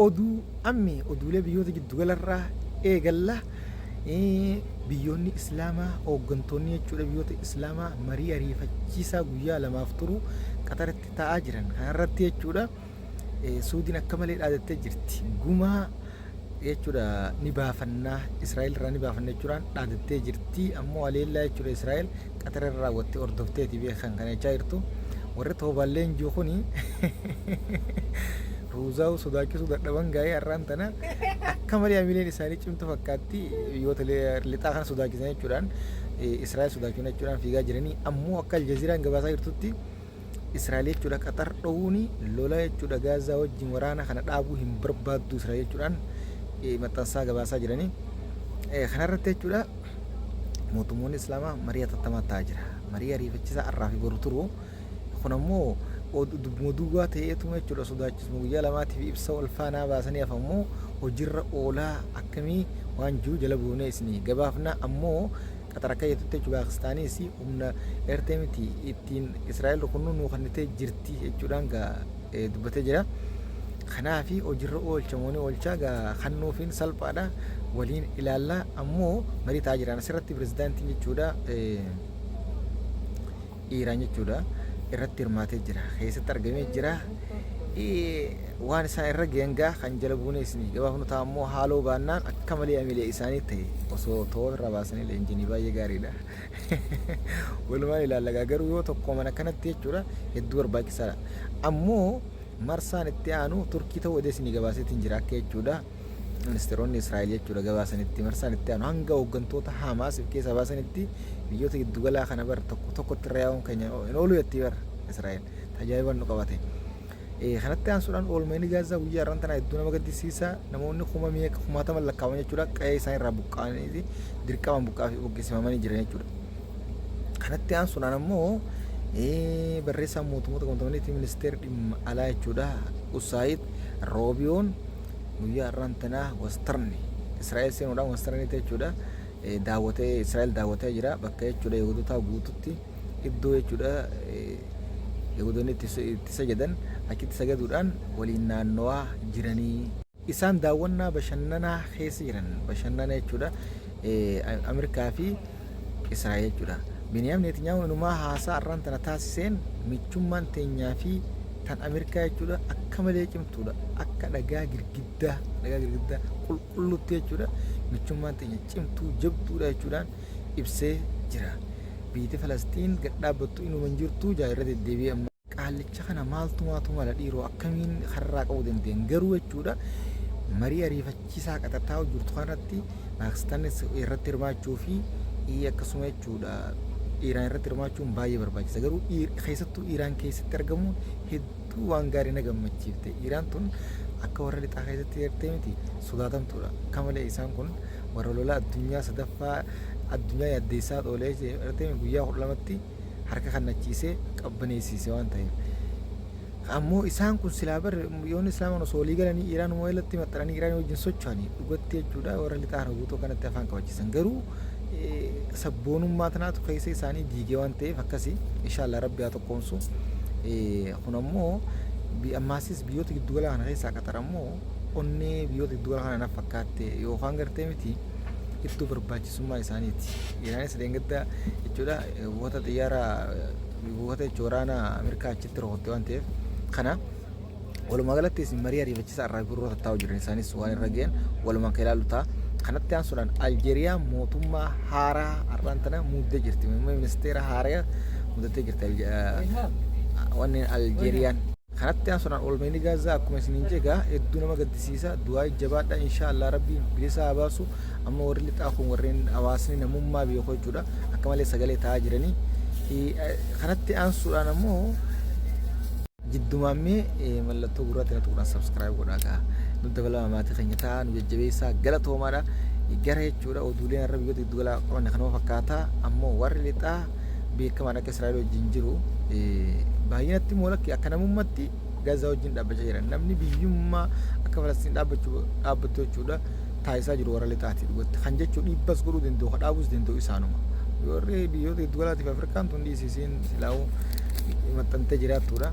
Oduu ammee oduulee biyyoota giddugalarraa eegalla. Biyyoonni Islaamaa hooggantoonni jechuudha biyyoota Islaamaa marii ariifachiisaa guyyaa lamaaf turu Qaxaritti taa'aa jiran. Kanarratti jechuudha Suudiin akka malee dhaadattee jirti. Gumaa jechuudha ni baafannaa Israa'el irraa ni baafanna jechuudhaan dhaadattee jirti. Ammoo haleellaa jechuudha Israa'el Qaxar irra raawwatte hordofteeti beekan kana jechaa jirtu. Warri toobaan leenjuu kuni ruuzaa'uu sodaachisuu dadhaban gaa'ee har'aan tana akka malee hamileen isaanii cimtu fakkaatti biyyoota lixaa kana sodaachisan jechuudhaan Israa'el sodaachisan jechuudhaan fiigaa jiranii ammoo akka Aljaziiraan gabaasaa jirtutti Israa'el jechuudha Qaxar dhoowuun lola jechuudha Gaazaa wajjin waraana kana dhaabuu hin barbaaddu Israa'el jechuudhaan maxxansaa gabaasaa jiranii. Kanarratti jechuudha mootummoonni Islaamaa marii hatattamaa ta'aa jira. Marii ariifachiisaa har'aa fi boru turu. Kun ammoo dubbuma duwwaa ta'eetuma jechuudha sodaachisuma guyyaa lamaatiif ibsa wal faanaa baasanii hafa ammoo hojiirra oolaa akkamii waan jiru jala buunee isinii gabaafna ammoo Qaxar akka jettutti jechuun Paakistaanis humna eertee miti ittiin Israa'el rukunnu nuu kennitee jirti jechuudhaan gaa dubbatee jira. Kanaafi hojiirra oolcha moo ni oolcha gaa kennuufiin salphaadha waliin ilaalla ammoo marii ta'aa jiran asirratti pirezidaantiin jechuudha Iiraan jechuudha irratti hirmaatee jira keessatti argamee jira. Waan isaan irra gahan gaa kan jala buunee isinii gabaafnu ta'a ammoo haaloo baannaan akka malee amilee isaanii ta'e osoo to'oo irraa baasanii leenjinii baay'ee gaariidha. Walumaan ilaalla gaa garuu yoo tokko mana kanatti jechuudha hedduu barbaachisaadha. Ammoo marsaan itti aanu Turkii ta'uu odee isinii gabaaseetiin jira akka jechuudha. Ministeeronni Israa'el jechuudha gabaasanitti marsaan itti aanu hanga hooggantoota Hamaas of keessaa baasanitti biyyoota giddugalaa kana bar tokko tokkotti irra yaa'uun keenya hin oolu jetti bar Israa'el. Tajaajilan nu qabate. Kanatti aansuudhaan oolmayni Gaazaa guyyaa har'aan tanaa hedduu nama gaddisiisa. Namoonni kuma meeqa kumaataman lakkaa'aman jechuudha qe'ee isaan irraa buqqa'anii dirqamaan buqqisifamanii jiran jechuudha. Kanatti aansuudhaan ammoo barreessaan mootummoota gamtoomaniitti ministeerri dhimma alaa jechuudha Usaayid Roobiyoon guyyaa har'aan tanaa wastarni Israa'el seenuudhaan wastarniitti jechuudha daawwatee Israa'el daawwatee jira bakka jechuudha Yahudotaa guututti iddoo jechuudha Yahudoonni itti sagadan achitti sagaduudhaan waliin naannowaa jiranii. Isaan daawwannaa bashannanaa keessa jiran bashannana jechuudha Ameerikaa fi Israa'el jechuudha. Biniyaam Netanyaahuu inumaa haasaa har'aan tana taasiseen michummaan teenyaa fi tan Ameerikaa jechuudha akka malee cimtuudha akka dhagaa girgiddaa dhagaa girgiddaa qulqulluutti jechuudha michummaan teenya cimtuu jabduudha jechuudhaan ibsee jira. Biyyi Falasxiin gad dhaabbattu inuma hin jirtu jaa irra deddeebi'ee amma. Qaallicha kana maaltu maatu mala dhiiroo akkamiin karraa qabuu dandeenye garuu jechuudha marii ariifachiisaa qaxaxaa'u jirtu kanarratti Paakistaanis irratti hirmaachuu fi akkasuma jechuudha Iiraan irratti hirmaachuun baay'ee barbaachisa garuu keessattuu Iiraan keessatti argamuun hedduu waan gaarii na gammachiifte Iiraan tun akka warra lixaa keessatti eertee miti sodaatamtuudha akka malee isaan kun warra lola addunyaa sadaffaa addunyaa yaaddeessaa oolee eertee guyyaa 12tti harka kannachiisee qabbaneessiise waan ta'eef. Ammoo isaan kun silaa bar yoon islaamaan osoo walii galanii Iiraan mo'elatti maxxananii Iiraan wajjin socho'anii dhugatti jechuudha warra lixaa kana guutuu kanatti afaan qabachiisan garuu sabboonummaa tanaatu keessa isaanii diigee waan ta'eef akkasii inshaallah rabbi haa tokkoomsu. Kun ammoo ammaasis biyyoota giddugalaa kana keessaa Qaxar ammoo onnee biyyoota giddugalaa kana naaf fakkaatte yookaan gartee miti iddoo barbaachisummaa isaaniiti. Iraanis dheengadda jechuudha buufata xiyyaara buufata jechuudha waraana Ameerikaa achitti rukutte waan ta'eef kana walumaa galatti isin marii ariifachiisaa irraa birroo tattaa'u jiran isaanis waan irra ga'een walumaan kan ilaallu ta'a. Kanatti aansuudhaan Aljeeriyaa mootummaa haaraa har'aan tana muuddee jirti. Muummee ministeera haaraa muudattee jirti wanneen Aljeeriyaan. Kanatti aansuudhaan oolmayni Gaazaa akkuma isiniin jedhe hedduu nama gaddisiisa. Du'aa jabaadha insha Allah rabbiin bilisa haa baasu. Amma warri lixaa kun warreen hawaasni namummaa beeku jechuudha. Akka malee sagalee ta'aa jiranii. Kanatti aansuudhaan ammoo jiddumaan mee mallattoo gurraatti na tuquudhaan subscribe godhaa gaa. Nu dabalama maatii keenya ta'aa nu jajjabeessaa galatoomaadha. Gara jechuudha oduuleen har'a biyyoota giddu galaa qabanne kanuma fakkaata. Ammoo warri lixaa beekamaan akka Israa'el wajjin jiru baay'inatti immoo lakki akka namummatti Gaazaa wajjin dhaabbachaa jiran namni biyyummaa akka Falastiin dhaabbachuu dhaabbattu jechuudha taasisaa jiru warra lixaati dhugatti kan jechuun dhiibbas godhuu danda'u ka dhaabuus danda'u isaanuma warri biyyoota giddu galaatiif Afrikaan tun dhiisisiin silaa'uu maxxantee jiraattuudha.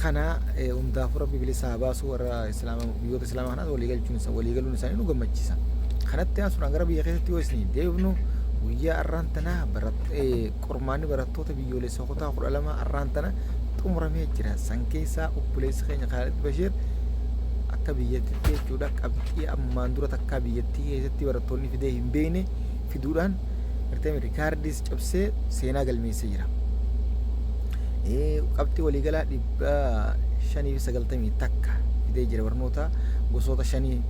Kana hundaafuu Rabbi bilisa haa baasu warra Islaama biyyoota Islaamaa kanaas walii galchuun isa walii galuun isaanii nu gammachiisa. Kanatti aansuudhaan gara biyya keessatti yoo isin deebinu guyyaa arraan tanaa qormaanni barattoota biyyoolessa kutaa 12 arraan tana xumuramee jira. San keessaa obboleessi keenya Kaalid Bashiir akka biyyattitti jechuudha qabxii ammaan dura takkaa biyyattii keessatti barattoonni fidee hin beekne fiduudhaan gartee rikaardiis cabsee seenaa galmeessee jira. Qabxii waliigalaa 591 fidee jira barnoota gosoota shanii.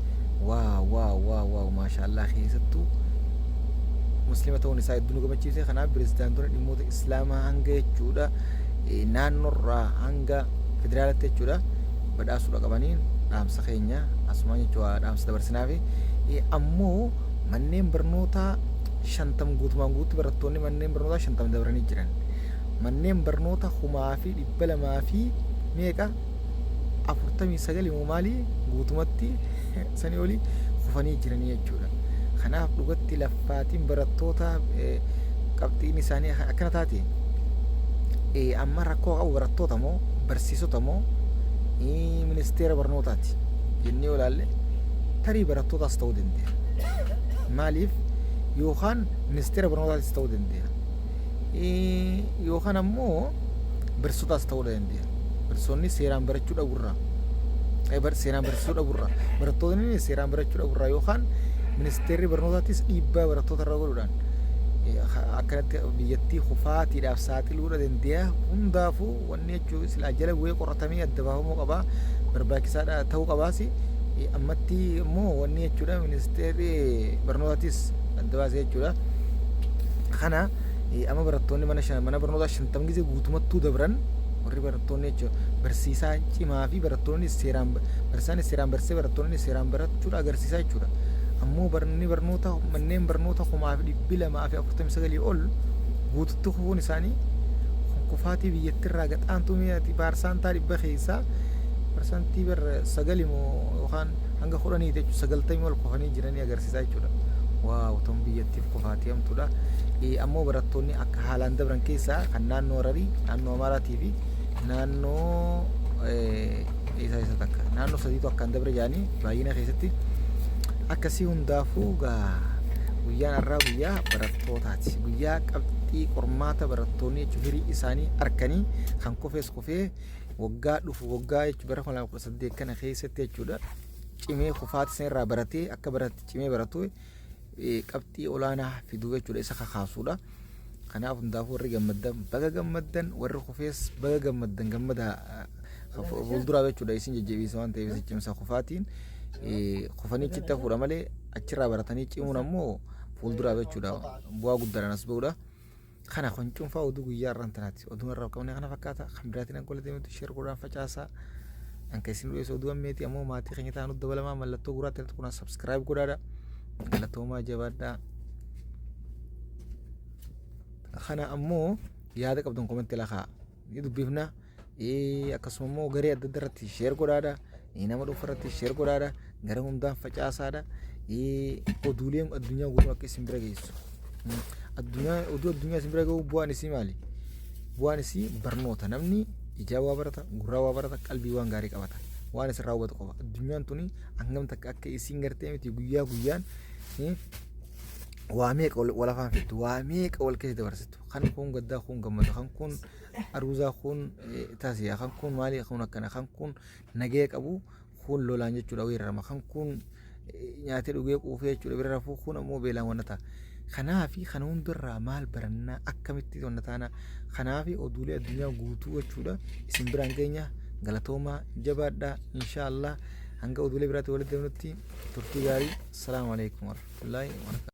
Waaw waaw waaw waaw maashaallaa keessattuu muslima ta'uun isaa hedduu nu gammachiise. Kanaaf pirezidaantonni dhimmoota islaamaa hanga jechuudha naannoorraa hanga federaalatti jechuudha badhaasuudha qabaniin dhaamsa keenya asumaan jechuudha dhaamsa dabarsinaafi. Ammoo manneen barnootaa 50 guutumaan guututti barattoonni manneen barnootaa 50 dabranii jiran. Manneen barnoota kumaa fi dhibba lamaa fi meeqa 49 immoo maalii guutumatti sanii olii kufanii jiranii jechuudha. Kanaaf dhugatti laffaatiin barattoota qabxiin isaanii akkana taate amma rakkoo qabu barattoota moo barsiisota moo ministeera barnootaati jennee yoo ilaalle tarii barattootaas ta'uu danda'a. Maaliif yookaan ministeera barnootaatis ta'uu danda'a. Yookaan ammoo barsiisotaas ta'uu danda'a. Barsiisonni seeraan barachuu dhabuurraa seeraan barsiisuu dhabuurraa barattoonni seeraan barachuu dhabuurraa yookaan ministeerri barnootaatis dhiibbaa barattoota irra godhuudhaan akkanatti biyyattii kufaatiidhaaf saaxiluudha danda'a. Hundaafuu wanni jechuun silaa jala bu'ee qoratamee adda baafamuu qaba. Barbaachisaadha ta'uu qabaas. Ammatti immoo wanni jechuudha ministeerri barnootaatis adda baasee jechuudha. Kana amma barattoonni mana mana barnootaa 50 gisee guutumattuu dabran warri barattoonni jechuudha barsiisaa cimaa fi barattoonni seeraan barsiisaan seeraan barsiisee barattoonni seeraan barachuudha agarsiisaa jechuudha. Ammoo barni barnoota manneen barnoota 2,249 ol guututti kufuun isaanii kufaatii biyyattiirraa gaxaantuu mi'aati paarsaantaa 100 keessaa parsantii bar sagali moo yookaan hanga kudhanii jechuudha 90 ol kufanii jiranii agarsiisaa jechuudha. Waaw ta'uun biyyattiif kufaatii hamtuudha. Ammoo barattoonni akka haalaan dabran keessaa kan naannoo Hararii, naannoo Amaaraatii fi naannoo isa isa takka naannoo sadiitu akkaan dabre jedhanii baay'ina keessatti akkasii hundaafuu gaa guyyaan har'aa guyyaa barattootaati. Guyyaa qabxii qormaata barattoonni jechuun firii isaanii arkanii kan kufes kufee waggaa dhufu waggaa jechuun bara 2018 kana keessatti jechuudha cimee kufaatii sana irraa baratee akka barate cimee baratu qabxii olaanaa fiduu jechuudha isa kakaasuudha. Kanaaf hundaafuu warri gammaddan baga gammaddan warri kufees baga gammaddan gammadaa fuulduraa jechuudha isin jajjabeessa waan ta'eef isin cimsa kufaatiin kufanii achitti hafuudha malee achirraa baratanii cimuun ammoo fuulduraa jechuudha bu'aa guddaadhaan as ba'uudha. Kana kun cuunfaa oduu guyyaa har'aan tanaati. Oduu har'aaf qabne kana fakkaata. Kan biraatiin akka walitti deemtu share godhaan facaasaa. Anka isin dhiyeessu oduu ammeeti ammoo maatii keenya ta'an dabalamaa mallattoo gurraatti irratti kunaa subscribe godhaadha. Galatoomaa jabaadhaa. Kana ammoo yaada qabdan komentii lakaa ni dubbifna. Akkasuma immoo garee adda addaa irratti share godhaadha. Nama dhuunfa irratti share godhaadha. Gara hundaan facaasaadha. Oduuleen addunyaa guutuu akka isin bira geessu. Addunyaa oduu addunyaa isin bira gahu bu'aan isii maali? Bu'aan isii barnoota. Namni ijaa waa barata, gurraa waa barata, qalbii waan gaarii qabata. Waan isirraa hubatu qofa. Addunyaan tuni hangam takka akka isiin gartee miti guyyaa guyyaan waa meeqa wal afaan fiddu, waa meeqa wal keessa dabarsitu. Kan kun gaddaa kun gammadu, kan kun aruuzaa kun taasisaa, kan kun maali, kun akkana, kan kun nagaya qabu, kun lolaan jechuudha weerarama, kan kun nyaatee dhugee quufee jechuudha bira rafuu, kun ammoo beelaan wanna ta'a. Kanaafi kana hundarraa maal barannaa akkamitti wanna taana kanaafi oduulee addunyaa guutuu jechuudha isin biraan keenya galatoomaa jabaadhaa inshaallah hanga oduulee biraatti walitti deemnutti turtii gaarii. Assalaamu alaikum warahmatullaahi wabarakatuh.